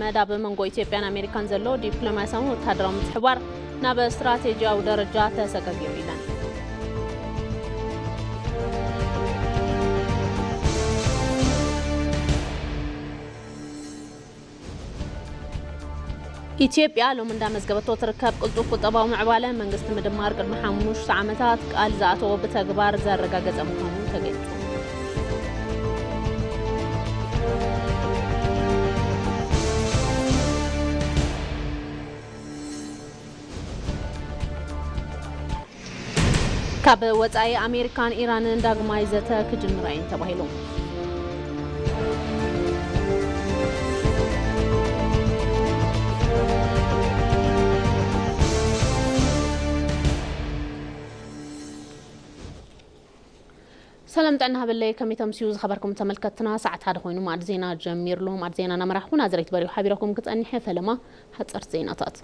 መድ ኣብ መንጎ ኢትዮጵያን ኣሜሪካን ዘሎ ዲፕሎማሲያውን ወታደራዊ ምትሕብባር ናብ ስትራቴጂያዊ ደረጃ ተሰጋጊሩ ኢለን። ኢትዮጵያ ሎሚ እንዳመዝገበቶ ትርከብ ቅልጡፍ ቁጠባዊ ምዕባለ መንግስቲ ምድማር ቅድሚ ሓሙሽተ ዓመታት ቃል ዝኣተዎ ብተግባር ዘረጋገጸ ምዃኑ ተገሊጹ። ካብ ወጻኢ ኣሜሪካን ኢራንን ዳግማይ ዘተ ክጅምራ እየን ተባሂሉ። ሰላም ጥዕና ሃበለይ፣ ከመይ ተምስዩ ዝኸበርኩም ተመልከትና? ሰዓት ሓደ ኮይኑ ማዕድ ዜና ጀሚርሉ። ማዕድ ዜና እናመራሕኩ ናዝሬት በሪሁ ሓቢረኩም ክጸንሕ። ፈለማ ሓጸርቲ ዜናታት።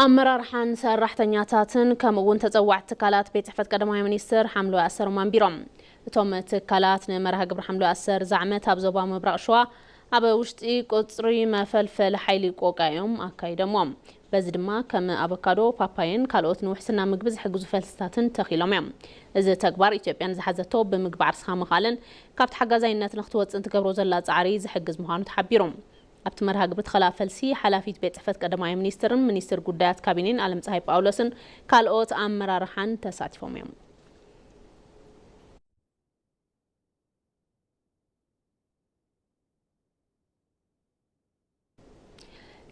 ኣመራርሓን ሰራሕተኛታትን ከምኡ እውን ተጸዋዕቲ ትካላት ቤት ጽሕፈት ቀዳማይ ሚኒስትር ሓምለዋይ ኣሰሮም ኣንቢሮም። እቶም ትካላት ንመርሃ ግብሪ ሓምለዋይ ኣሰር ዝዓመት ኣብ ዞባ ምብራቕ ሸዋ ኣብ ውሽጢ ቁጽሪ መፈልፈሊ ሓይሊ ቆቃ እዮም ኣካይደሞ። በዚ ድማ ከም ኣቮካዶ፣ ፓፓየን ካልኦት ንውሕስና ምግቢ ዝሕግዙ ፈልስታትን ተኺሎም እዮም። እዚ ተግባር ኢትዮጵያ ንዝሓዘቶ ብምግባር ስኻ ምኻልን ካብቲ ሓጋዛይነት ንክትወፅእ እንትገብሮ ዘላ ፃዕሪ ዝሕግዝ ምዃኑ ተሓቢሩ። ኣብቲ መርሃ ግብሪ ተኸላ ፈልሲ ሓላፊት ቤት ጽሕፈት ቀዳማይ ሚኒስትርን ሚኒስትር ጉዳያት ካቢኔን ኣለም ፀሃይ ጳውሎስን ካልኦት ኣመራርሓን ተሳቲፎም እዮም።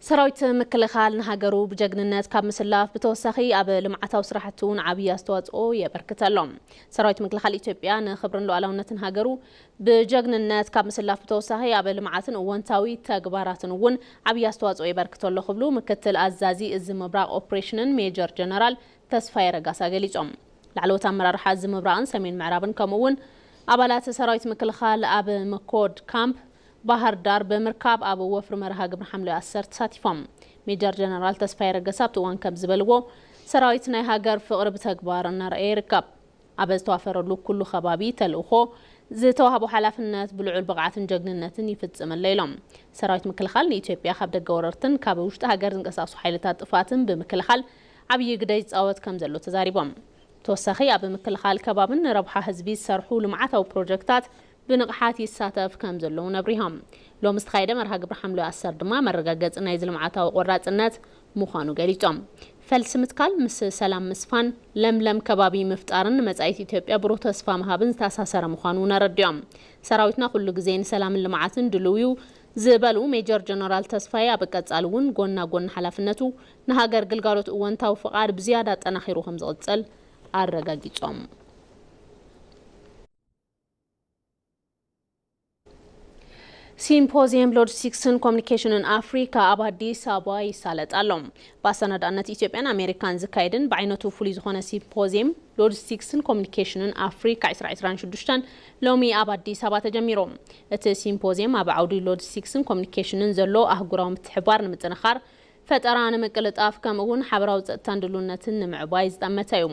ሰራዊት ምክልኻል ንሃገሩ ብጀግንነት ካብ ምስላፍ ብተወሳኺ ኣብ ልምዓታዊ ስራሕቲ እውን ዓብዪ ኣስተዋፅኦ የበርክት ኣሎ። ሰራዊት ምክልኻል ኢትዮጵያ ንኽብርን ሉዓላውነትን ሃገሩ ብጀግንነት ካብ ምስላፍ ብተወሳኺ ኣብ ልምዓትን እወንታዊ ተግባራትን እውን ዓብዪ ኣስተዋፅኦ የበርክት ኣሎ ክብሉ ምክትል ኣዛዚ እዚ ምብራቕ ኦፕሬሽንን ሜጀር ጀነራል ተስፋዬ ረጋሳ ገሊጾም። ላዕለዎት ኣመራርሓ እዚ ምብራቕን ሰሜን ምዕራብን ከምኡ እውን ኣባላት ሰራዊት ምክልኻል ኣብ መኮድ ካምፕ ባህር ዳር ብምርካብ ኣብ ወፍሪ መርሃ ግብሪ ሓምለ ኣሰር ተሳቲፎም። ሜጀር ጀነራል ተስፋዬ ረገሳ ኣብቲ እዋን ከም ዝበልዎ፣ ሰራዊት ናይ ሃገር ፍቕሪ ብተግባር እናረኣየ ይርከብ። ኣብ ዝተዋፈረሉ ኩሉ ከባቢ ተልእኾ ዝተዋህቦ ሓላፍነት ብልዑል ብቕዓትን ጀግንነትን ይፍጽም ኣሎ ኢሎም። ሰራዊት ምክልኻል ንኢትዮጵያ ካብ ደገ ወረርትን ካብ ውሽጢ ሃገር ዝንቀሳቐሱ ሓይልታት ጥፍኣትን ብምክልኻል ዓብዪ ግደ ይፃወት ከም ዘሎ ተዛሪቦም። ተወሳኺ ኣብ ምክልኻል ከባብን ንረብሓ ህዝቢ ዝሰርሑ ልምዓታዊ ፕሮጀክታት ብንቕሓት ይሳተፍ ከም ዘለውን ኣብሪሆም። ሎሚ ዝተኻየደ መርሃ ግብሪ ሓምለ ኣሰር ድማ መረጋገፂ ናይዚ ልምዓታዊ ቆራፅነት ምዃኑ ገሊፆም። ፈልሲ ምትካል ምስ ሰላም ምስፋን፣ ለምለም ከባቢ ምፍጣርን ንመጻኢት ኢትዮጵያ ብሩህ ተስፋ ምሃብን ዝተኣሳሰረ ምዃኑ እውን ኣረዲኦም። ሰራዊትና ኩሉ ግዜ ንሰላምን ልምዓትን ድልው እዩ ዝበሉ ሜጀር ጀነራል ተስፋዬ፣ ኣብ ቀጻሊ እውን ጎና ጎን ሓላፍነቱ ንሃገር ግልጋሎት እወንታዊ ፍቓድ ብዝያዳ ኣጠናኺሩ ከም ዝቕጽል ኣረጋጊጾም። ሲምፖዚየም ሎጂስቲክስን ኮሚኒኬሽንን ኣፍሪካ ኣብ ኣዲስ ኣበባ ይሳለጥ ኣሎ። ብኣሰናዳእነት ኢትዮጵያን ኣሜሪካን ዝካየድን ብዓይነቱ ፍሉይ ዝኾነ ሲምፖዚየም ሎጂስቲክስን ኮሚኒኬሽንን ኣፍሪካ ዕስራ ዕስራን ሽዱሽተን ሎሚ ኣብ ኣዲስ ኣበባ ተጀሚሩ። እቲ ሲምፖዚየም ኣብ ዓውዲ ሎጂስቲክስን ኮሚኒኬሽንን ዘሎ ኣህጉራዊ ምትሕብባር ንምጥንኻር፣ ፈጠራ ንምቅልጣፍ፣ ከምኡ እውን ሓበራዊ ጸጥታን ድልውነትን ንምዕባይ ዝጠመተ እዩ።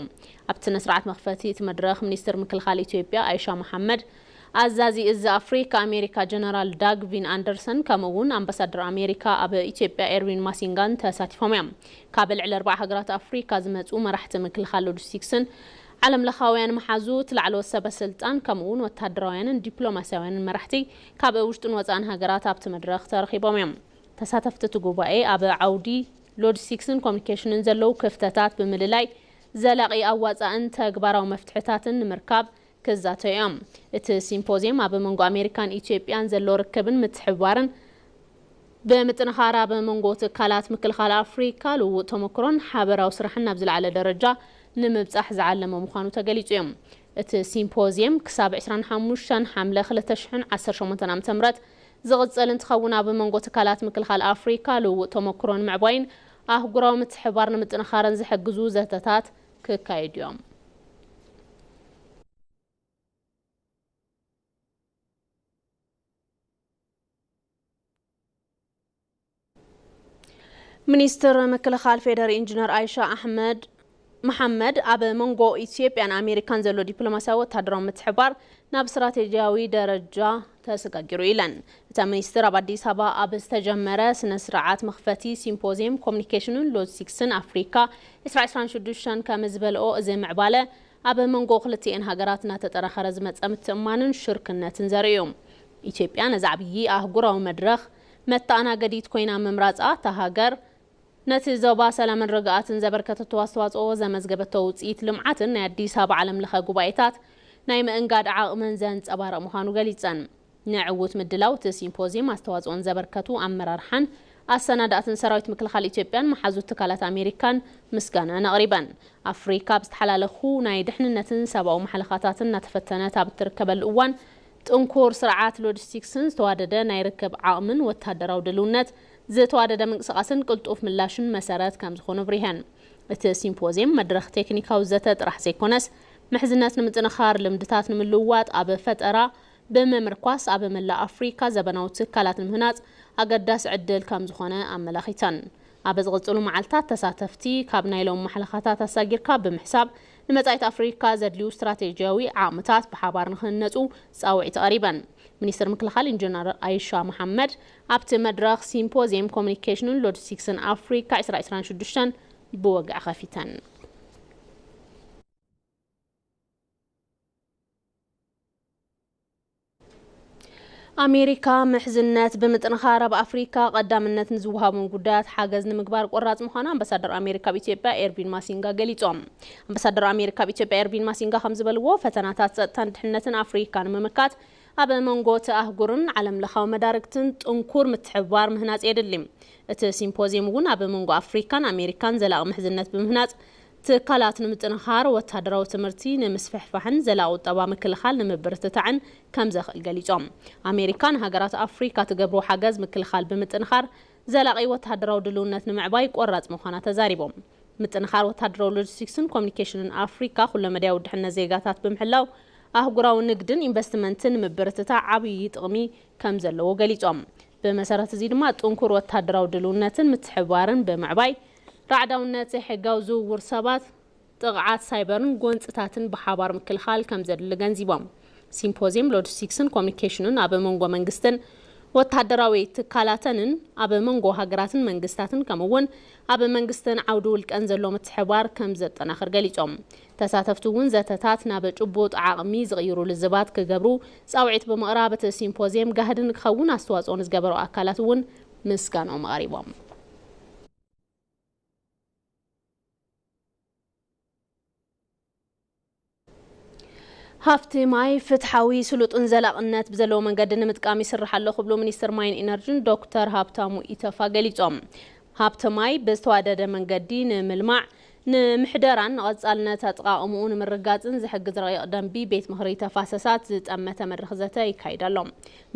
ኣብቲ ስነ ስርዓት መኽፈቲ እቲ መድረኽ፣ ሚኒስትር ምክልኻል ኢትዮጵያ ኣይሻ መሓመድ፣ ኣዛዚ እዚ ኣፍሪካ ኣሜሪካ ጀነራል ዳግ ቪን ኣንደርሰን፣ ከምኡ እውን ኣምባሳደር ኣሜሪካ ኣብ ኢትዮጵያ ኤርዊን ማሲንጋን ተሳቲፎም እዮም። ካብ ልዕሊ ኣርባዓ ሃገራት ኣፍሪካ ዝመፁ መራሕቲ ምክልኻል ሎጂስቲክስን ዓለም ለኻውያን መሓዙት፣ ላዕለዎት ሰበ ስልጣን፣ ከምኡ እውን ወታደራውያንን ዲፕሎማሲያውያንን መራሕቲ ካብ ውሽጥን ወፃእን ሃገራት ኣብቲ መድረኽ ተረኺቦም እዮም። ተሳተፍቲ እቲ ጉባኤ ኣብ ዓውዲ ሎጂስቲክስን ኮሚኒኬሽንን ዘለዉ ክፍተታት ብምልላይ፣ ዘላቒ ኣዋፃእን ተግባራዊ መፍትሕታትን ንምርካብ ክዛተዩ እዮም። እቲ ሲምፖዚየም ኣብ መንጎ ኣሜሪካን ኢትዮጵያን ዘሎ ርክብን ምትሕብባርን ብምጥንኻር፣ ኣብ መንጎ ትካላት ምክልኻል ኣፍሪካ ልውውጥ ተመክሮን ሓበራዊ ስራሕን ናብ ዝለዓለ ደረጃ ንምብጻሕ ዝዓለመ ምዃኑ ተገሊጹ እዩ። እቲ ሲምፖዚየም ክሳብ ዕስራን ሓሙሽተን ሓምለ ክልተ ሽሕን ዓሰርተ ሸሞንተን ዓመተ ምህረት ዝቕጽል እንትኸውን፣ ኣብ መንጎ ትካላት ምክልኻል ኣፍሪካ ልውውጥ ተመክሮን ምዕባይን ኣህጉራዊ ምትሕብባር ንምጥንኻርን ዝሕግዙ ዘተታት ክካየዱ እዮም። ሚኒስትር ምክልኻል ፌዴሪ ኢንጂነር ኣይሻ ኣሕመድ መሓመድ ኣብ መንጎ ኢትዮጵያን ኣሜሪካን ዘሎ ዲፕሎማስያዊ ወታደራዊ ምትሕብባር ናብ ስትራቴጂያዊ ደረጃ ተሰጋጊሩ ኢለን። እታ ሚኒስትር ኣብ ኣዲስ ኣበባ ኣብ ዝተጀመረ ስነ ስርዓት መኽፈቲ ሲምፖዚየም ኮሚኒኬሽንን ሎጂስቲክስን ኣፍሪካ ዕስራ ዕስራን ሽዱሽተን ከም ዝበልኦ፣ እዚ ምዕባለ ኣብ መንጎ ክልቲኤን ሃገራት እናተጠናኸረ ዝመፀ ምትእምማንን ሽርክነትን ዘርኢ እዩ። ኢትዮጵያ ነዚ ዓብዪ ኣህጉራዊ መድረኽ መተኣናገዲት ኮይና ምምራፃ፣ እታ ሃገር ነቲ ዞባ ሰላምን ርግኣትን ዘበርከተቶ ኣስተዋፅኦ፣ ዘመዝገበቶ ውፅኢት ልምዓትን ናይ ኣዲስ ኣበባ ዓለም ለኸ ጉባኤታት ናይ ምእንጋድ ዓቕምን ዘንፀባረቕ ምዃኑ ገሊፀን። ንዕዉት ምድላው እቲ ሲምፖዚየም ኣስተዋፅኦን ዘበርከቱ ኣመራርሓን ኣሰናዳእትን ሰራዊት ምክልኻል ኢትዮጵያን መሓዙት ትካላት ኣሜሪካን ምስጋናን ኣቕሪበን። ኣፍሪካ ኣብ ዝተሓላለኹ ናይ ድሕንነትን ሰብኣዊ ማሕለኻታትን እናተፈተነት ኣብ እትርከበሉ እዋን፣ ጥንኩር ስርዓት ሎጂስቲክስን ዝተዋደደ ናይ ርክብ ዓቕምን ወታደራዊ ድልውነት፣ ዝተዋደደ ምንቅስቓስን ቅልጡፍ ምላሽን መሰረት ከም ዝኾኑ ኣብሪሀን። እቲ ሲምፖዚየም መድረኽ ቴክኒካዊ ዘተ ጥራሕ ዘይኮነስ፣ ምሕዝነት ንምጥንኻር፣ ልምድታት ንምልውዋጥ፣ ኣብ ፈጠራ ብምምርኳስ ኣብ መላእ ኣፍሪካ ዘበናዊ ትካላት ንምህናፅ ኣገዳሲ ዕድል ከም ዝኾነ ኣመላኺተን። ኣብ ዝቕፅሉ መዓልታት ተሳተፍቲ ካብ ናይ ሎም ማሕለኻታት ኣሳጊርካ ብምሕሳብ ንመጻኢት ኣፍሪካ ዘድልዩ ስትራቴጂያዊ ዓቕምታት ብሓባር ንክህነፁ ፃውዒት ኣቕሪበን። ሚኒስትር ምክልኻል ኢንጂነር ኣይሻ መሓመድ ኣብቲ መድረኽ ሲምፖዚየም ኮሚኒኬሽንን ሎጂስቲክስን ኣፍሪካ ዕስራ ዕስራን ሽዱሽተን ብወግዒ ከፊተን። ኣሜሪካ ምሕዝነት ብምጥንኻር ኣብ ኣፍሪካ ቀዳምነት ንዝወሃቦም ጉዳያት ሓገዝ ንምግባር ቆራፅ ምዃና ኣምባሳደር ኣሜሪካ ኣብ ኢትዮጵያ ኤርቪን ማሲንጋ ገሊጾም። ኣምባሳደር ኣሜሪካ ኣብ ኢትዮጵያ ኤርቪን ማሲንጋ ከም ዝበልዎ፣ ፈተናታት ጸጥታን ድሕነትን ኣፍሪካ ንምምካት ኣብ መንጎ እቲ ኣህጉርን ዓለም ለኻዊ መዳርግትን ጥንኩር ምትሕብባር ምህናጽ የድሊ። እቲ ሲምፖዚየም እውን ኣብ መንጎ ኣፍሪካን ኣሜሪካን ዘላቒ ምሕዝነት ብምህናጽ ትካላት ንምጥንኻር፣ ወታደራዊ ትምህርቲ ንምስፍሕፋሕን ዘላቒ ቁጠባ ምክልኻል ንምብርትታዕን ከም ዘኽእል ገሊጾም። ኣሜሪካ ንሃገራት ኣፍሪካ ትገብሮ ሓገዝ ምክልኻል ብምጥንኻር፣ ዘላቒ ወታደራዊ ድልውነት ንምዕባይ ቆራጽ ምዃና ተዛሪቦም። ምጥንኻር ወታደራዊ ሎጂስቲክስን ኮሚኒኬሽንን ኣፍሪካ፣ ኩለመዳያዊ ድሕነት ዜጋታት ብምሕላው፣ ኣህጉራዊ ንግድን ኢንቨስትመንትን ንምብርትታዕ ዓብዪ ጥቕሚ ከም ዘለዎ ገሊጾም። ብመሰረት እዚ ድማ፣ ጥንኩር ወታደራዊ ድልውነትን ምትሕብባርን ብምዕባይ፣ ራዕዳውነት፣ ዘይሕጋዊ ዝውውር ሰባት፣ ጥቕዓት ሳይበርን ጎንፅታትን ብሓባር ምክልኻል ከም ዘድሊ ገንዚቦም። ሲምፖዚየም ሎጂስቲክስን ኮሚኒኬሽንን ኣብ መንጎ መንግስትን ወታደራዊ ትካላተንን፣ ኣብ መንጎ ሃገራትን መንግስታትን፣ ከምኡ እውን ኣብ መንግስትን ዓውዲ ውልቀን ዘሎ ምትሕብባር ከም ዘጠናኽር ገሊጾም። ተሳተፍቲ እውን ዘተታት ናብ ጭቡጥ ዓቕሚ ዝቕይሩ ልዝባት ክገብሩ ጻውዒት ብምቕራብ፣ እቲ ሲምፖዚየም ጋህዲ ንክኸውን ኣስተዋጽኦ ንዝገበሩ ኣካላት እውን ምስጋናኦም ኣቕሪቦም። ሃፍቲ ማይ ፍትሓዊ፣ ስሉጥን ዘላቕነት ብዘለዎ መንገዲ ንምጥቃም ይስራሕ ኣሎ ክብሉ ሚኒስትር ማይን ኢነርጂን ዶክተር ሃብታሙ ኢተፋ ገሊጾም። ሃብቲ ማይ ብዝተዋደደ መንገዲ ንምልማዕ፣ ንምሕደራን ንቐጻልነት ኣጠቓቕምኡ ንምርጋጽን ዝሕግዝ ረቂቕ ደንቢ ቤት ምኽሪ ተፋሰሳት ዝጠመተ መድረኽ ዘተ ይካይድ ኣሎ።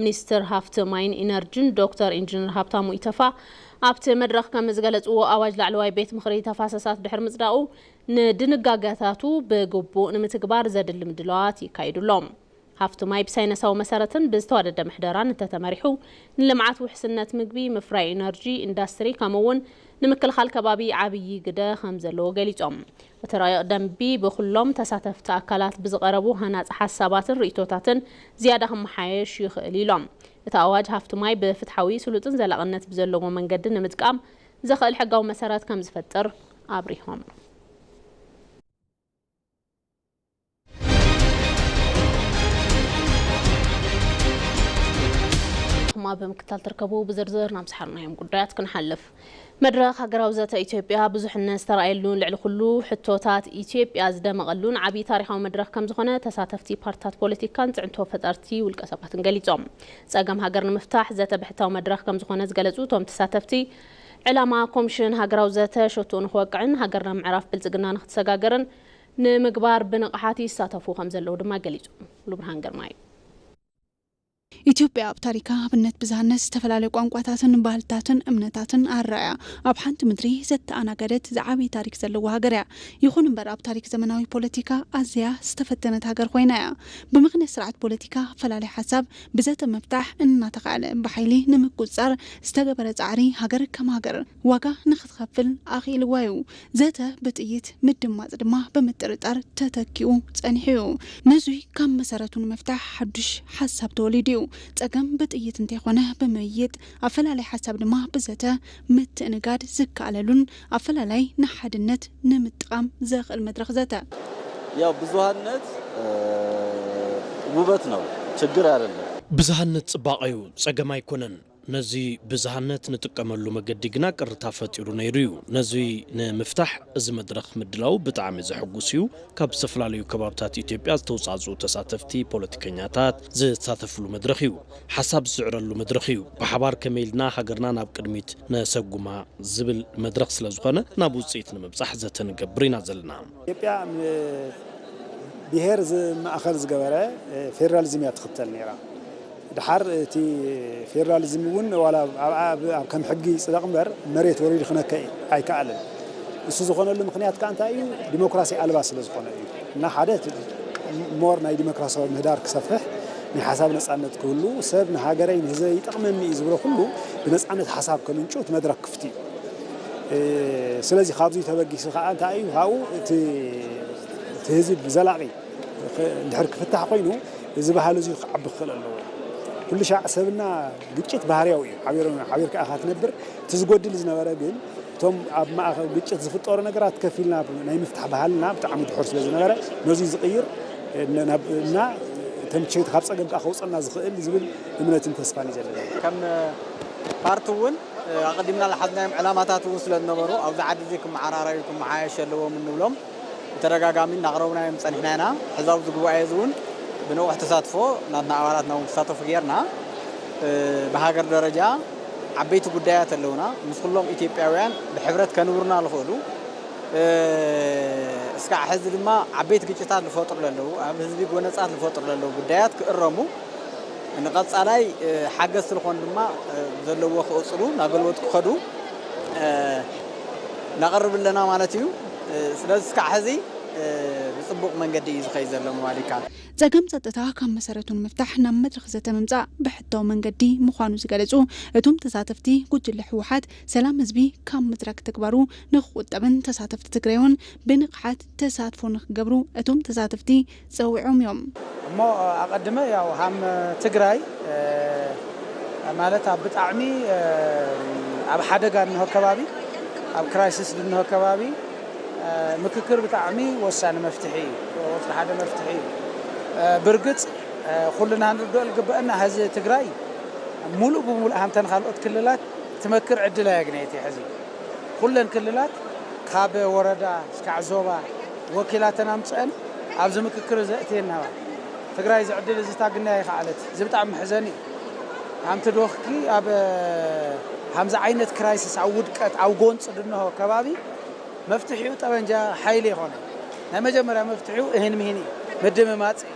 ሚኒስትር ሃፍቲ ማይን ኢነርጂን ዶክተር ኢንጂነር ሃብታሙ ኢተፋ ኣብቲ መድረኽ ከም ዝገለጽዎ፣ ኣዋጅ ላዕለዋይ ቤት ምኽሪ ተፋሰሳት ድሕሪ ምጽዳቑ፣ ንድንጋገታቱ ብግቡእ ንምትግባር ዘድሊ ምድላዋት ይካየዱ ኣሎ። ሃፍቲ ማይ ብሳይነሳዊ መሰረትን ብዝተዋደደ ምሕደራን እንተተመሪሑ፣ ንልምዓት ውሕስነት ምግቢ፣ ምፍራይ ኢነርጂ፣ ኢንዳስትሪ፣ ከምኡ እውን ንምክልኻል ከባቢ ዓብዪ ግደ ከም ዘለዎ ገሊጾም። እቲ ረቂቕ ደንቢ ብኩሎም ተሳተፍቲ ኣካላት ብዝቐረቡ ሃናጺ ሓሳባትን ርእይቶታትን ዝያዳ ክመሓየሽ ይኽእል ኢሎም። እቲ ኣዋጅ ሃፍቲ ማይ ብፍትሓዊ፣ ስሉጥን ዘላቕነት ብዘለዎ መንገዲ ንምጥቃም ዘኽእል ሕጋዊ መሰረት ከም ዝፈጥር ኣብሪሆም። እማ ብምክታል ትርከቡ። ብዝርዝር ናብ ዝሓርናዮም ጉዳያት ክንሓልፍ። መድረኽ ሃገራዊ ዘተ ኢትዮጵያ ብዙሕነት ዝተራእየሉን ልዕሊ ኩሉ ሕቶታት ኢትዮጵያ ዝደመቐሉን ዓብዪ ታሪኻዊ መድረኽ ከም ዝኾነ ተሳተፍቲ ፓርትታት ፖለቲካን ጽዕንቶ ፈጠርቲ ውልቀ ሰባትን ገሊጾም። ጸገም ሃገር ንምፍታሕ ዘተ ብሕታዊ መድረኽ ከም ዝኾነ ዝገለጹ እቶም ተሳተፍቲ፣ ዕላማ ኮሚሽን ሃገራዊ ዘተ ሸቶኡ ንክወቅዕን ሃገርና ምዕራፍ ብልጽግና ንክትሰጋገርን ንምግባር ብንቕሓት ይሳተፉ ከም ዘለዉ ድማ ገሊጹ። ሙሉብርሃን ግርማይ። ኢትዮጵያ ኣብ ታሪካ ኣብነት ብዝሃነት ዝተፈላለዩ ቋንቋታትን ባህልታትን እምነታትን ኣራእያ ኣብ ሓንቲ ምድሪ ዘተኣናገደት ዝዓበየ ታሪክ ዘለዋ ሃገር እያ። ይኹን እምበር ኣብ ታሪክ ዘመናዊ ፖለቲካ ኣዝያ ዝተፈተነት ሃገር ኮይና እያ። ብምኽንያት ስርዓት ፖለቲካ ኣፈላለይ ሓሳብ ብዘተ ምፍታሕ እናተኻእለ ብሓይሊ ንምቁፅፃር ዝተገበረ ፃዕሪ ሃገር ከም ሃገር ዋጋ ንክትኸፍል ኣኽኢልዋ እዩ። ዘተ ብጥይት ምድማፅ ድማ ብምጥርጣር ተተኪኡ ፀኒሑ እዩ። ነዙይ ካብ መሰረቱ ንምፍታሕ ሓዱሽ ሓሳብ ተወሊዱ እዩ። ፀገም ብጥይት እንተይኮነ ብምይይጥ ኣፈላላይ ሓሳብ ድማ ብዘተ ምትእንጋድ ዝከኣለሉን ኣፈላላይ ንሓድነት ንምጥቃም ዘኽእል መድረኽ ዘተ። ያው ብዙሃነት ውበት ነው፣ ችግር አይደለም። ብዝሃነት ጽባቐ እዩ፣ ጸገም ኣይኮነን። ነዚ ብዝሃነት ንጥቀመሉ መገዲ ግና ቅርታ ፈጢሩ ነይሩ እዩ። ነዚ ንምፍታሕ እዚ መድረኽ ምድላው ብጣዕሚ ዘሐጉስ እዩ። ካብ ዝተፈላለዩ ከባብታት ኢትዮጵያ ዝተውጻጽኡ ተሳተፍቲ ፖለቲከኛታት ዝሳተፍሉ መድረኽ እዩ። ሓሳብ ዝስዕረሉ መድረኽ እዩ። ብሓባር ከመይ ኢልና ሃገርና ናብ ቅድሚት ነሰጉማ ዝብል መድረኽ ስለ ዝኾነ ናብ ውፅኢት ንምብፃሕ ዘተ ንገብር ኢና ዘለና። ኢትዮጵያ ብሄር ማእኸል ዝገበረ ፌዴራሊዝም እያ ትኽተል ነይራ። ድሓር እቲ ፌዴራሊዝም እውን ዋላ ኣብ ከም ሕጊ ይፅደቕ እምበር መሬት ወሪዱ ክነከ ኣይከኣልን። እሱ ዝኾነሉ ምኽንያት ከዓ እንታይ እዩ? ዲሞክራሲ ኣልባ ስለ ዝኾነ እዩ። እና ሓደ ሞር ናይ ዲሞክራሲያዊ ምህዳር ክሰፍሕ፣ ናይ ሓሳብ ነፃነት ክህሉ፣ ሰብ ንሃገረይ ንህዝበይ ይጠቕመኒ እዩ ዝብሎ ኩሉ ብነፃነት ሓሳብ ከምንጩ እቲ መድረክ ክፍት እዩ። ስለዚ ካብዚ ተበጊሱ ከዓ እንታይ እዩ ካብኡ እቲ ህዝቢ ብዘላቒ እንድሕር ክፍታሕ ኮይኑ እዚ ባህሊ እዚ ክዓቢ ክኽእል ኣለዎ። ኩሉ ሻዕ ሰብና ግጭት ባህርያዊ እዩ። ሓቢርካ ኢኻ ትነብር። እቲ ዝጎድል ዝነበረ ግን እቶም ኣብ ማእኸል ግጭት ዝፍጠሩ ነገራት ከፊልና ናይ ምፍታሕ ባህልና ብጣዕሚ ድሑር ስለ ዝነበረ ነዚ ዝቕይር እና እቶም ሸይቲ ካብ ፀገም ከዓ ከውፀና ዝኽእል ዝብል እምነትን ተስፋን እዩ ዘለና። ከም ፓርቲ እውን ኣቐዲምና ዝሓዝናዮም ዕላማታት እውን ስለ ዝነበሩ ኣብዚ ዓዲ እዚ ክመዓራረዩ ክመሓየሽ ኣለዎም እንብሎም ብተደጋጋሚ እናቕረብናዮም ፀኒሕና ኢና። ሕዚ ኣብዚ ጉባኤ እዚ እውን ብንቑሕ ተሳትፎ ናትና ኣባላትና እውን ክሳተፉ ጌርና። ብሃገር ደረጃ ዓበይቲ ጉዳያት ኣለውና። ምስ ኩሎም ኢትዮጵያውያን ብሕብረት ከንብሩና ዝኽእሉ እስካዕ ሕዚ ድማ ዓበይቲ ግጭታት ዝፈጥሩ ዘለዉ ኣብ ህዝቢ ጎነፃት ዝፈጥሩ ዘለዉ ጉዳያት ክእረሙ ንቐፃላይ ሓገዝ ስለኾኑ ድማ ዘለዎ ክቕፅሉ እናገልበጡ ክኸዱ ነቕርብ ኣለና ማለት እዩ። ስለዚ እስካዕ ሕዚ ብፅቡቕ መንገዲ እዩ ዝኸይድ ዘሎ ምባል ይከኣል። ጸገም ጸጥታ ካብ መሰረቱ ንምፍታሕ ናብ መድረኽ ዘተ ምምጻእ ብሕታዊ መንገዲ ምዃኑ ዝገለጹ እቶም ተሳተፍቲ፣ ጉጅለ ህወሓት ሰላም ህዝቢ ካብ ምድራግ ተግባሩ ንክቑጠብን ተሳተፍቲ ትግራይ እውን ብንቕሓት ተሳትፎ ንክገብሩ እቶም ተሳተፍቲ ጸዊዖም እዮም። እሞ ኣቐድመ ያው ሃም ትግራይ ማለት ኣብ ብጣዕሚ ኣብ ሓደጋ እንሆ ከባቢ ኣብ ክራይሲስ እንሆ ከባቢ ምክክር ብጣዕሚ ወሳኒ መፍትሒ እዩ። ቁፅሪ ሓደ መፍትሒ እዩ። ብርግፅ ኩልና ንርድኦ ዝግበአና ህዚ ትግራይ ሙሉእ ብሙሉእ ሃምተን ካልኦት ክልላት ትመክር ዕድል ኣየግነየት እዩ ሕዚ ኩለን ክልላት ካብ ወረዳ እስካዕ ዞባ ወኪላተን ኣምፅአን ኣብዚ ምክክር ዘእትየን ናባ ትግራይ እዚ ዕድል እዚ ታግናያ ይኸኣለት። እዚ ብጣዕሚ መሕዘኒ እዩ። ሃምቲ ዶኽኪ ኣብ ሃምዚ ዓይነት ክራይሲስ ኣብ ውድቀት ኣብ ጎንፂ ድንሆ ከባቢ መፍትሒኡ ጠበንጃ ሓይሊ ይኾነ ናይ መጀመርያ መፍትሒኡ እህን ምሂን እዩ ምድምማፅ እዩ።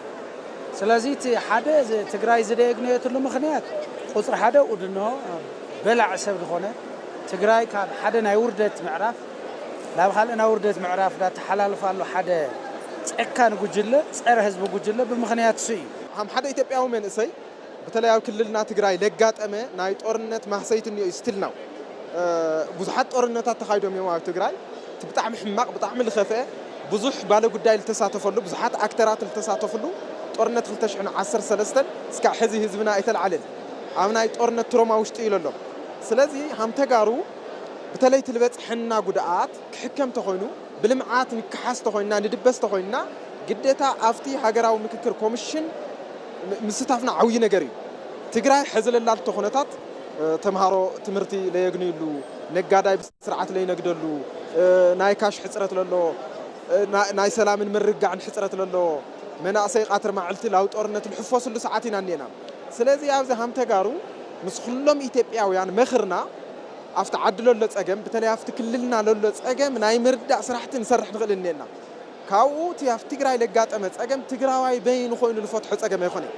ስለዚ እቲ ሓደ ትግራይ ዝደየግነየትሉ ምኽንያት ቁፅሪ ሓደ ኡ ድንሆ በላዕ ሰብ ዝኾነ ትግራይ ካብ ሓደ ናይ ውርደት ምዕራፍ ናብ ካልእ ናይ ውርደት ምዕራፍ ዳተሓላልፋሉ ሓደ ጨካን ጉጅለ ፀረ ህዝቢ ጉጅለ ብምኽንያት እሱ እዩ። ሃም ሓደ ኢትዮጵያዊ መንእሰይ በተለይ ኣብ ክልልና ትግራይ ለጋጠመ ናይ ጦርነት ማህሰይቲ እኒኦ እዩ still now ብዙሓት ጦርነታት ተኻይዶም እዮም ኣብ ትግራይ እቲ ብጣዕሚ ሕማቕ ብጣዕሚ ልኸፍአ ብዙሕ ባለ ጉዳይ ልተሳተፈሉ ብዙሓት ኣክተራት ልተሳተፍሉ ጦርነት ክልተ ሽሕን ዓሰርተ ሰለስተን እስካዕ ሕዚ ህዝብና ኣይተልዓለን ኣብ ናይ ጦርነት ትሮማ ውሽጢ እዩ ለሎ ስለዚ ሃም ተጋሩ በተለይ ትልበፅሐና ጉድኣት ክሕከም ተኾይኑ ብልምዓት ንከሓስ ተኾይንና ንድበስ ተኾይንና ግደታ ኣብቲ ሃገራዊ ምክክር ኮምሽን ምስታፍና ዓብዪ ነገር እዩ። ትግራይ ሕዚ ለላቶ ኩነታት ተምሃሮ ትምህርቲ ለየግንዩሉ፣ ነጋዳይ ብስርዓት ለይነግደሉ፣ ናይ ካሽ ሕፅረት ለሎ፣ ናይ ሰላምን ምርግጋዕን ሕፅረት ለሎ፣ መናእሰይ ቃትር ማዕልቲ ላብ ጦርነት ልሕፈስሉ ሰዓት ኢና እኒኤና። ስለዚ ኣብዚ ሃም ተጋሩ ምስ ኩሎም ኢትዮጵያውያን መኽርና ኣብቲ ዓዲ ለሎ ፀገም፣ በተለይ ኣብቲ ክልልና ለሎ ፀገም ናይ ምርዳእ ስራሕቲ ንሰርሕ ንኽእል እኒኤና። ካብኡ እቲ ኣብ ትግራይ ለጋጠመ ፀገም ትግራዋይ በይኑ ኮይኑ ልፈትሖ ፀገም ኣይኮነን።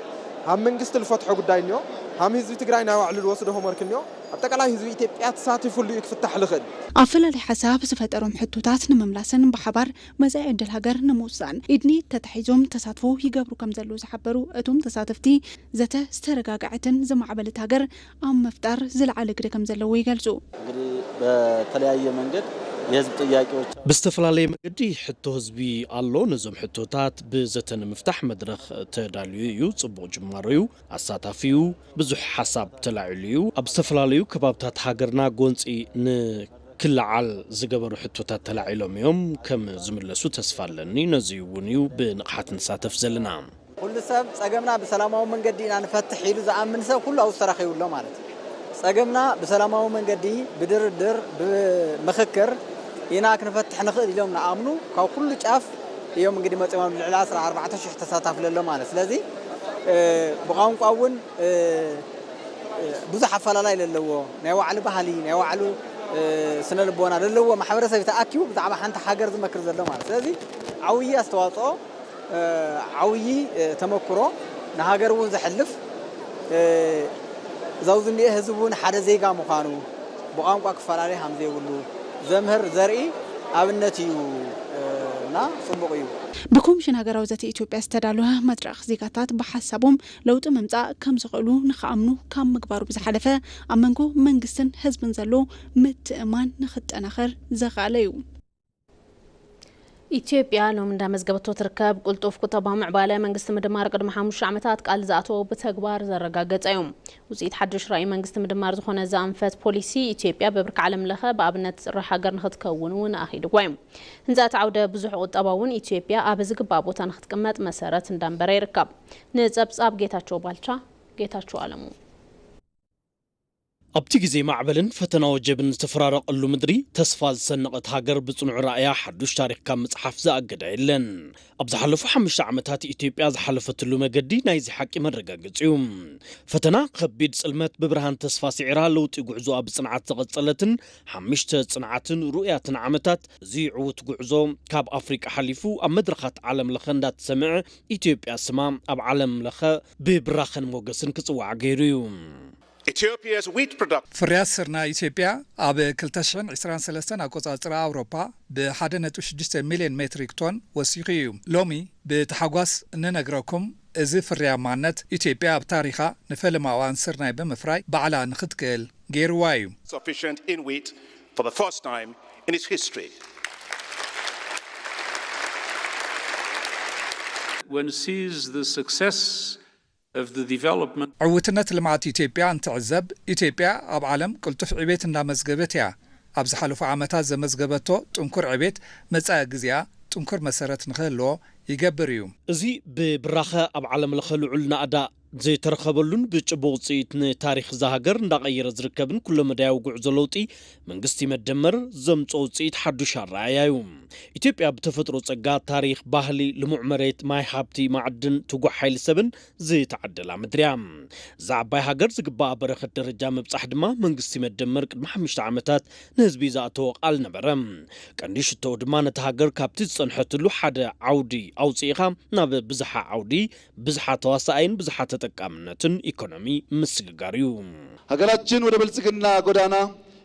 ኣብ መንግስቲ ዝፈትሖ ጉዳይ እኒኦ፣ ሃም ህዝቢ ትግራይ ናይ ባዕሉ ዝወስዶ ሆምወርክ እኒኦ፣ ኣጠቃላይ ህዝቢ ኢትዮጵያ ተሳቲፉሉ እዩ ክፍታሕ ዝኽእል። ኣፈላላይ ሓሳብ ዝፈጠሮም ሕቶታት ንምምላስን ብሓባር መጻኢ ዕድል ሃገር ንምውሳን ኢድኒ ተታሒዞም ተሳትፎ ይገብሩ ከም ዘለዉ ዝሓበሩ እቶም ተሳተፍቲ፣ ዘተ ዝተረጋግዐትን ዝማዕበለት ሃገር ኣብ ምፍጣር ዝለዓለ ግደ ከም ዘለዎ ይገልጹ። እንግዲህ በተለያየ መንገድ የህዝብ ጥያቄዎች ብዝተፈላለየ መገዲ ሕቶ ህዝቢ ኣሎ። ነዞም ሕቶታት ብዘተ ንምፍታሕ መድረኽ ተዳልዩ እዩ። ጽቡቕ ጅማሮ እዩ። ኣሳታፊ እዩ። ብዙሕ ሓሳብ ተላዒሉ እዩ። ኣብ ዝተፈላለዩ ከባብታት ሃገርና ጎንፂ ንክለዓል ዝገበሩ ሕቶታት ተላዒሎም እዮም። ከም ዝምለሱ ተስፋ ኣለኒ። ነዚ እውን እዩ ብንቕሓት ንሳተፍ ዘለና። ኩሉ ሰብ ጸገምና ብሰላማዊ መንገዲ ኢና ንፈትሕ ኢሉ ዝኣምን ሰብ ኩሉ ኣብዚ ተረኺቡ ኣሎ ማለት እዩ። ጸገምና ብሰላማዊ መንገዲ ብድርድር ብምኽክር ኢና ክንፈትሕ ንኽእል ኢሎም ንኣምኑ ካብ ኩሉ ጫፍ እዮም እንግዲህ መጺኦም ኣብ ልዕሊ ዓሰርተ ኣርባዕተ ሽሕ ተሳታፊ ዘሎ ማለት። ስለዚ ብቋንቋ እውን ብዙሕ ኣፈላላይ ዘለዎ ናይ ባዕሉ ባህሊ ናይ ባዕሉ ስነ ልቦና ዘለዎ ማሕበረሰብ ተኣኪቡ ብዛዕባ ሓንቲ ሃገር ዝመክር ዘሎ ማለት። ስለዚ ዓብዪ ኣስተዋፅኦ ዓብዪ ተመክሮ ንሃገር እውን ዘሕልፍ እዛ ኣብዚ እኒአ ህዝቢ እውን ሓደ ዜጋ ምዃኑ ብቋንቋ ክፈላለ ከም ዘይብሉ ዘምህር ዘርኢ ኣብነት እዩ እና ፅቡቕ እዩ። ብኮሚሽን ሃገራዊ ዘተ ኢትዮጵያ ዝተዳለወ መድረኽ ዜጋታት ብሓሳቦም ለውጢ ምምፃእ ከም ዝኽእሉ ንኽኣምኑ ካብ ምግባሩ ብዝሓለፈ ኣብ መንጎ መንግስትን ህዝብን ዘሎ ምትእማን ንኽጠናኸር ዘኽኣለ እዩ። ኢትዮጵያ ሎሚ እንዳመዝገበቶ ትርከብ ቅልጡፍ ቁጠባዊ ምዕባለ መንግስቲ ምድማር ቅድሚ ሓሙሽተ ዓመታት ቃል ዝኣተዎ ብተግባር ዘረጋገጸ እዩ። ውፅኢት ሓድሽ ራእይ መንግስቲ ምድማር ዝኾነ እዚ ኣንፈት ፖሊሲ ኢትዮጵያ ብብርኪ ዓለም ለኸ ብኣብነት ትፅሪ ሃገር ንክትከውን እውን ኣኺድዋ እዩ። ህንፃ እቲ ዓውደ ብዙሕ ቁጠባ እውን ኢትዮጵያ ኣብ ዝግባእ ቦታ ንክትቅመጥ መሰረት እንዳንበረ ይርከብ። ንፀብፃብ ጌታቸው ባልቻ፣ ጌታቸው ኣለሙ። ኣብቲ ግዜ ማዕበልን ፈተና ወጀብን ዝተፈራረቐሉ ምድሪ፣ ተስፋ ዝሰነቐት ሃገር ብጽኑዕ ራእያ ሓዱሽ ታሪኽ ካብ ምጽሓፍ ዝኣገዳ የለን። ኣብ ዝሓለፉ ሓሙሽተ ዓመታት ኢትዮጵያ ዝሓለፈትሉ መገዲ ናይዚ ሓቂ መረጋገጺ እዩ። ፈተና፣ ከቢድ ጽልመት ብብርሃን ተስፋ ስዒራ፣ ለውጢ ጉዕዞኣ ብጽንዓት ዝቐጸለትን ሓሙሽተ ጽንዓትን ርኡያትን ዓመታት፣ እዚ ዕዉት ጉዕዞ ካብ ኣፍሪቃ ሓሊፉ ኣብ መድረኻት ዓለም ለኸ እንዳተሰምዐ፣ ኢትዮጵያ ስማ ኣብ ዓለም ለኸ ብብራኸን ሞገስን ክጽዋዕ ገይሩ እዩ። Ethiopia's wheat production. ፍርያት ስርናይ ኢትዮጵያ ኣብ ክልተ ሽሕን ዕስራን ሰለስተን ኣቆጻጽራ ኣውሮፓ ብ ሓደ ነጥቢ ሽዱሽተ ሚልዮን ሜትሪክ ቶን ወሲኹ እዩ። ሎሚ ብታሕጓስ እንነግረኩም፣ እዚ ፍርያማነት ኢትዮጵያ ኣብ ታሪኻ ንፈለማ እዋን ስርናይ ብምፍራይ ባዕላ ንኽትክእል ገይርዋ እዩ። Sufficient in wheat for the first time in its history. One sees the success of the development. ዕውትነት ልምዓት ኢትዮጵያ እንትዕዘብ፣ ኢትዮጵያ ኣብ ዓለም ቅልጡፍ ዕቤት እንዳመዝገበት እያ። ኣብ ዝሓለፉ ዓመታት ዘመዝገበቶ ጥንኩር ዕቤት መጻኢ ግዜኣ ጥንኩር መሰረት ንኽህልዎ ይገብር እዩ። እዚ ብብራኸ ኣብ ዓለም ለኸ ልዑል ናእዳ ዝተረኸበሉን ብጭቡቕ ውፅኢት ንታሪኽ እዛ ሃገር እንዳቐየረ ዝርከብን ኩለመዳያዊ ጉዕዞ ለውጢ መንግስቲ መደመር ዘምፅኦ ውፅኢት ሓዱሽ ኣረኣእያ እዩ። ኢትዮጵያ ብተፈጥሮ ፀጋ፣ ታሪኽ፣ ባህሊ፣ ልሙዕ መሬት፣ ማይ ሃብቲ፣ ማዕድን፣ ትጉሕ ሓይሊ ሰብን ዝተዓደላ ምድሪ እያ። እዛ ዓባይ ሃገር ዝግባኣ በረኸት ደረጃ ምብጻሕ ድማ መንግስቲ መደመር ቅድሚ ሓሙሽተ ዓመታት ንህዝቢ ዝኣተዎ ቃል ነበረ። ቀንዲ ሽቶኡ ድማ ነታ ሃገር ካብቲ ዝጸንሐትሉ ሓደ ዓውዲ ኣውጺእኻ ናብ ብዝሓ ዓውዲ፣ ብዝሓ ተዋሳኣይን ብዝሓ ተጠቃምነትን ኢኮኖሚ ምስግጋር እዩ። ሀገራችን ወደ ብልጽግና ጎዳና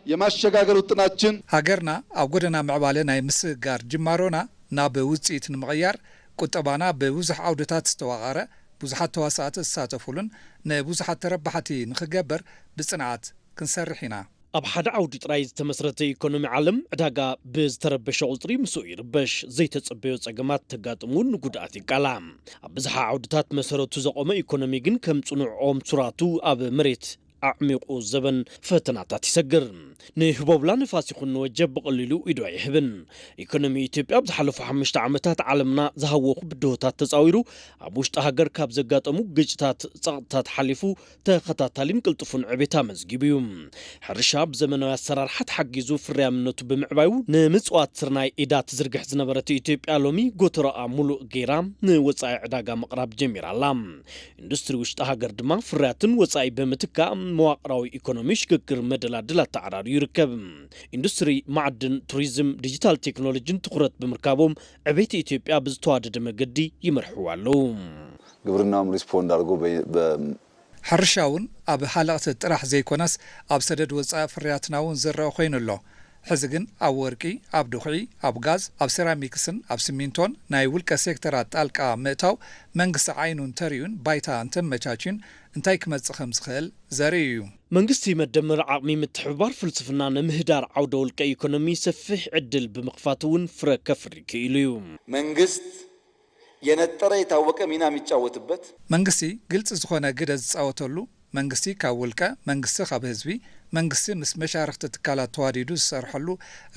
የማሸጋገር ውጥናችን ሃገርና ኣብ ጎደና ምዕባለ ናይ ምስግጋር ጅማሮና ናብ ውጽኢት ንምቕያር ቁጠባና ብብዙሕ ዓውድታት ዝተዋቐረ፣ ብዙሓት ተዋሳእቲ ዝሳተፉሉን ንብዙሓት ተረባሕቲ ንኽገብር ብጽንዓት ክንሰርሕ ኢና። ኣብ ሓደ ዓውዲ ጥራይ ዝተመስረተ ኢኮኖሚ ዓለም ዕዳጋ ብዝተረበሸ ቁጽሪ ምስኡ ይርበሽ። ዘይተጸበዮ ጸገማት ተጋጥሙ እውን ንጉድኣት ይቃላዕ። ኣብ ብዝሓ ዓውድታት መሰረቱ ዘቖመ ኢኮኖሚ ግን ከም ጽኑዕ ኦም ሱራቱ ኣብ መሬት ኣዕሚቑ ዘበን ፈተናታት ይሰግር። ንህቦብላ ንፋስ ይኹን ንወጀብ ብቐሊሉ ኢዱ ኣይህብን። ኢኮኖሚ ኢትዮጵያ ኣብ ዝሓለፉ ሓሙሽተ ዓመታት ዓለምና ዝሃወኹ ብድሆታት ተጻዊሩ ኣብ ውሽጢ ሃገር ካብ ዘጋጠሙ ግጭታት ጸቕጥታት ሓሊፉ ተኸታታሊን ቅልጡፉን ዕቤት ኣመዝጊቡ እዩ። ሕርሻ ብዘመናዊ ኣሰራርሓ ተሓጊዙ ፍርያምነቱ ብምዕባዩ ንምጽዋት ስርናይ ኢዳ ትዝርግሕ ዝነበረት ኢትዮጵያ ሎሚ ጎተሮኣ ሙሉእ ገይራ ንወጻኢ ዕዳጋ ምቕራብ ጀሚራ ኣላ። ኢንዱስትሪ ውሽጢ ሃገር ድማ ፍርያትን ወጻኢ ብምትካእ መዋቕራዊ ኢኮኖሚ ሽግግር መደላድል ኣተዓራርዩ ይርከብ። ኢንዱስትሪ ማዕድን፣ ቱሪዝም፣ ዲጂታል ቴክኖሎጂን ትኹረት ብምርካቦም ዕቤት ኢትዮጵያ ብዝተዋደደ መገዲ ይመርሕዋ ኣለዉ። ግብርናውም ሪስፖንድ ኣድርጎ በ- በ- ሕርሻ እውን ኣብ ሃለቕቲ ጥራሕ ዘይኮነስ ኣብ ሰደድ ወፃኢ ፍርያትና እውን ዝረአ ኮይኑ ኣሎ። ሕዚ ግን ኣብ ወርቂ፣ ኣብ ድኹዒ፣ ኣብ ጋዝ፣ ኣብ ሴራሚክስን ኣብ ሲሚንቶን ናይ ውልቀ ሴክተራት ጣልቃ ምእታው መንግስቲ ዓይኑ እንተሪኡን ባይታ እንተመቻችዩን እንታይ ክመፅእ ከም ዝኽእል ዘርኢ እዩ። መንግስቲ መደመር ዓቕሚ ምትሕብባር ፍልስፍና ንምህዳር ዓውደ ውልቀ ኢኮኖሚ ሰፊሕ ዕድል ብምኽፋት እውን ፍረ ከፍሪ ክኢሉ እዩ። መንግስት የነጠረ የታወቀ ሚና የሚጫወትበት መንግስቲ ግልፂ ዝኾነ ግደ ዝፃወተሉ መንግስቲ ካብ ውልቀ፣ መንግስቲ ካብ ህዝቢ፣ መንግስቲ ምስ መሻርኽቲ ትካላት ተዋዲዱ ዝሰርሐሉ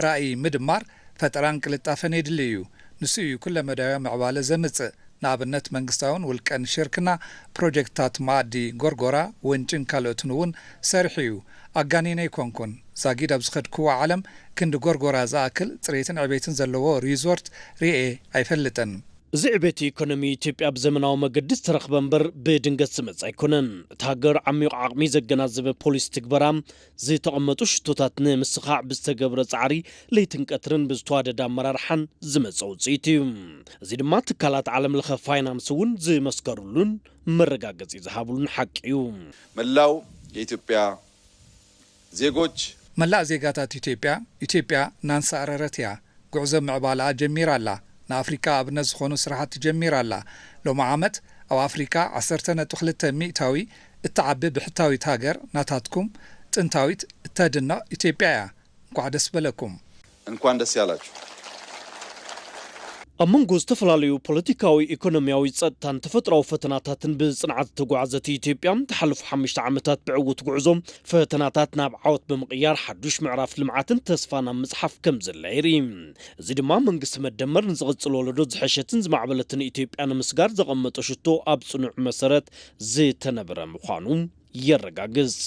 ራእይ ምድማር ፈጠራን ቅልጣፈን የድሊ እዩ። ንሱ እዩ ኩለመዳያዊ ምዕባለ ዘምፅእ። ንኣብነት መንግስታውን ውልቀን ሽርክና ፕሮጀክትታት ማኣዲ ጎርጎራ፣ ወንጪን ካልኦትን እውን ሰሪሑ እዩ። ኣጋኒነ ኣይኮንኩን። ዛጊድ ኣብ ዝኸድክዎ ዓለም ክንዲ ጎርጎራ ዝኣክል ፅሬትን ዕቤትን ዘለዎ ሪዞርት ሪኤ ኣይፈልጥን። እዚ ዕቤት ኢኮኖሚ ኢትዮጵያ ብዘመናዊ መገዲ ዝተረኽበ እምበር ብድንገት ዝመጽእ ኣይኮነን። እታ ሃገር ዓሚቕ ዓቕሚ ዘገናዘበ ፖሊሲ ትግበራ፣ ዝተቐመጡ ሽቶታት ንምስኻዕ ብዝተገብረ ጻዕሪ ለይትን ቀትርን ብዝተዋደደ ኣመራርሓን ዝመጸ ውጽኢት እዩ። እዚ ድማ ትካላት ዓለም ለኸ ፋይናንስ እውን ዝመስከሩሉን መረጋገጺ ዝሃብሉን ሓቂ እዩ። መላው የኢትዮጵያ ዜጎች መላእ ዜጋታት ኢትዮጵያ፣ ኢትዮጵያ እናንሳእረረት እያ። ጉዕዞ ምዕባለኣ ጀሚራ ኣላ። ንኣፍሪካ ኣብነት ዝኾኑ ስራሕቲ ጀሚራ ኣላ። ሎሚ ዓመት ኣብ ኣፍሪካ ዓሰርተ ነጥቢ ክልተ ሚእታዊ እትዓቢ ብሕታዊት ሃገር ናታትኩም ጥንታዊት እተድነቕ ኢትዮጵያ እያ። እንኳዕ ደስ በለኩም። እንኳን ደስ ያላችሁ። ኣብ መንጎ ዝተፈላለዩ ፖለቲካዊ፣ ኢኮኖሚያዊ፣ ጸጥታን ተፈጥሮኣዊ ፈተናታትን ብጽንዓት እተጓዕዘት ኢትዮጵያ፣ ዝሓለፉ ሓሙሽተ ዓመታት ብዕዉት ጉዕዞ ፈተናታት ናብ ዓወት ብምቕያር፣ ሓዱሽ ምዕራፍ ልምዓትን ተስፋን ኣብ ምጽሓፍ ከም ዘላ የርኢ። እዚ ድማ መንግስቲ መደመር ንዝቕጽል ወለዶ ዝሐሸትን ዝማዕበለትን ኢትዮጵያ ንምስጋር ዘቐመጦ ሽቶ ኣብ ጽኑዕ መሰረት ዝተነበረ ምዃኑ የረጋግጽ።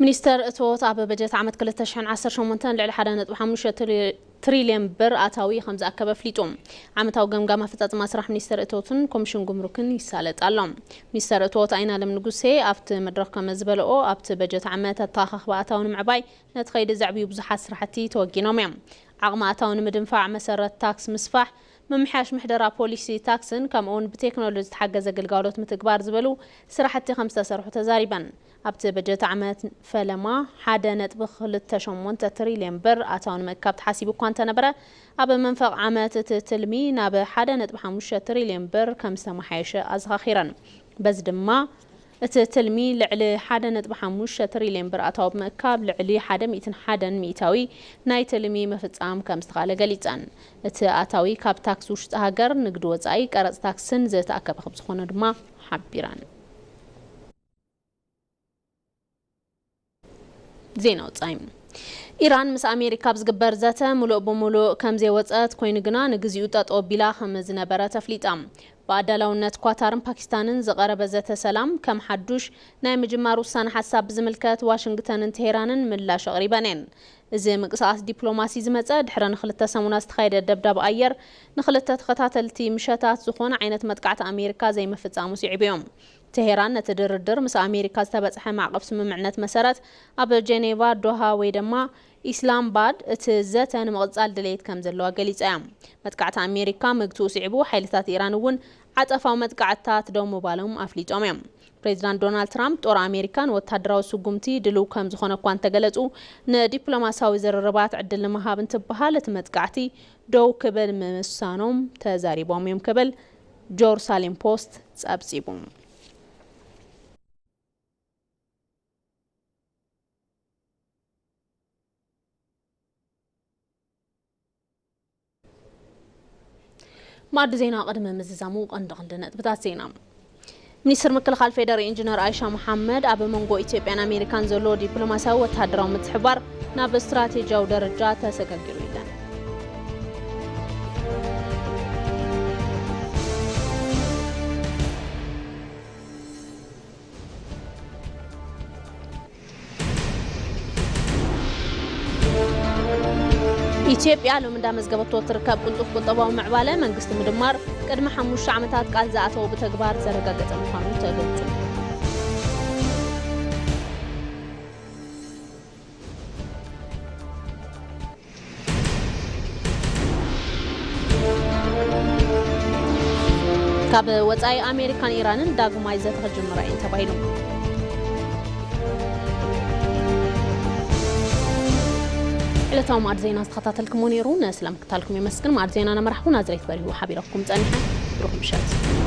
ሚኒስተር እቶት ኣብ በጀት ዓመት ክልተ ሽሕን ዓሰርተ ሸሞንተን ልዕሊ ሓደ ነጥቢ ሓሙሽተ ትሪልየን ብር ኣታዊ ከም ዝኣከበ ኣፍሊጡ። ዓመታዊ ገምጋም ኣፈፃፅማ ስራሕ ሚኒስተር እቶትን ኮሚሽን ጉምሩክን ይሳለጥ ኣሎ። ሚኒስተር እቶት ኣይናለም ንጉሴ ኣብቲ መድረኽ ከም ዝበለኦ፣ ኣብቲ በጀት ዓመት ኣተኣኻኽባ ኣታዊ ንምዕባይ ነቲ ከይዲ ዘዕብዩ ብዙሓት ስራሕቲ ተወጊኖም እዮም። ዓቕሚ ኣታዊ ንምድንፋዕ መሰረት ታክስ ምስፋሕ፣ ምምሕያሽ ምሕደራ ፖሊሲ ታክስን ከምኡውን ብቴክኖሎጂ ዝተሓገዘ ግልጋሎት ምትግባር ዝበሉ ስራሕቲ ከም ዝተሰርሑ ተዛሪበን። ኣብቲ በጀት ዓመት ፈለማ ሓደ ነጥቢ ክልተ ሸሞንተ ትሪልየን ብር ኣታዊ ንምእካብ ተሓሲቡ እኳ እንተነበረ፣ ኣብ መንፈቕ ዓመት እቲ ትልሚ ናብ ሓደ ነጥቢ ሓሙሽተ ትሪልየን ብር ከም ዝተመሓየሸ ኣዘኻኺረን። በዚ ድማ እቲ ትልሚ ልዕሊ ሓደ ነጥቢ ሓሙሽተ ትሪልየን ብር ኣታዊ ብምእካብ ልዕሊ ሓደ ሚእትን ሓደን ሚእታዊ ናይ ትልሚ ምፍጻም ከም ዝተኻእለ ገሊጸን። እቲ ኣታዊ ካብ ታክስ ውሽጢ ሃገር፣ ንግዲ ወጻኢ፣ ቀረጽ ታክስን ዝተኣከበ ከም ዝኾነ ድማ ሓቢረን። ዜና ወጻኢ። ኢራን ምስ ኣሜሪካ ኣብ ዝግበር ዘተ ምሉእ ብምሉእ ከም ዘይወጸት ኮይኑ ግና ንግዚኡ ጠጠው ኣቢላ ከም ዝነበረ ተፍሊጣ። ብኣዳላውነት ኳታርን ፓኪስታንን ዝቐረበ ዘተ ሰላም ከም ሓዱሽ ናይ ምጅማር ውሳነ ሓሳብ ብዝምልከት ዋሽንግተንን ቴሄራንን ምላሽ ኣቕሪበን እየን። እዚ ምንቅስቓስ ዲፕሎማሲ ዝመጸ ድሕሪ ንክልተ ሰሙናት ዝተኻየደ ደብዳብ ኣየር ንክልተ ተኸታተልቲ ምሸታት ዝኾነ ዓይነት መጥቃዕቲ ኣሜሪካ ዘይምፍጻሙ ስዒቡ እዮም። ቴሄራን ነቲ ድርድር ምስ ኣሜሪካ ዝተበጽሐ ማዕቐፍ ስምምዕነት መሰረት ኣብ ጀኔቫ፣ ዶሃ ወይ ድማ ኢስላምባድ እቲ ዘተ ንምቕጻል ድሌት ከም ዘለዋ ገሊጻ እያ። መጥቃዕቲ ኣሜሪካ ምግትኡ ስዒቡ ሓይልታት ኢራን እውን ዓጸፋዊ መጥቃዕትታት ደው ምባሎም ኣፍሊጦም እዮም። ፕሬዚዳንት ዶናልድ ትራምፕ ጦር ኣሜሪካ ንወታደራዊ ስጉምቲ ድልው ከም ዝኾነ እኳ እንተገለጹ፣ ንዲፕሎማሲያዊ ዝርርባት ዕድል ንምሃብ እንትበሃል እቲ መጥቃዕቲ ደው ክብል ምምሳኖም ተዛሪቦም እዮም ክብል ጆሩሳሌም ፖስት ጸብጺቡ። ማዕዲ ዜና ቅድሚ ምዝዛሙ ቀንዲ ቀንዲ ነጥብታት ዜና። ሚኒስትር ምክልኻል ፌዴሪ ኢንጂነር ኣይሻ መሓመድ ኣብ መንጎ ኢትዮጵያን ኣሜሪካን ዘሎ ዲፕሎማሲያዊ ወታደራዊ ምትሕባር ናብ ስትራቴጂያዊ ደረጃ ተሰጋጊሩ ኢለን። ኢትዮጵያ ሎሚ እንዳመዝገበቶ እትርከብ ቅልጡፍ ቁጠባዊ ምዕባለ መንግስቲ ምድማር ቅድሚ ሓሙሽተ ዓመታት ቃል ዝኣተወ ብተግባር ዘረጋገጸ ምዃኑ ተገልጹ። ካብ ወጻኢ ኣሜሪካን ኢራንን ዳግማይ ዘተ ክጅምራ እየን ተባሂሉ። ዕለታዊ ማዕድ ዜና ዝተኸታተልኩሞ ነይሩ። ንስለ ምክታልኩም የመስግን። ማዕድ ዜና ነመራሕቡ ናዝሬት በሪሁ ሓቢረኩም ጸኒሐ። ብሩኽ ምሸት።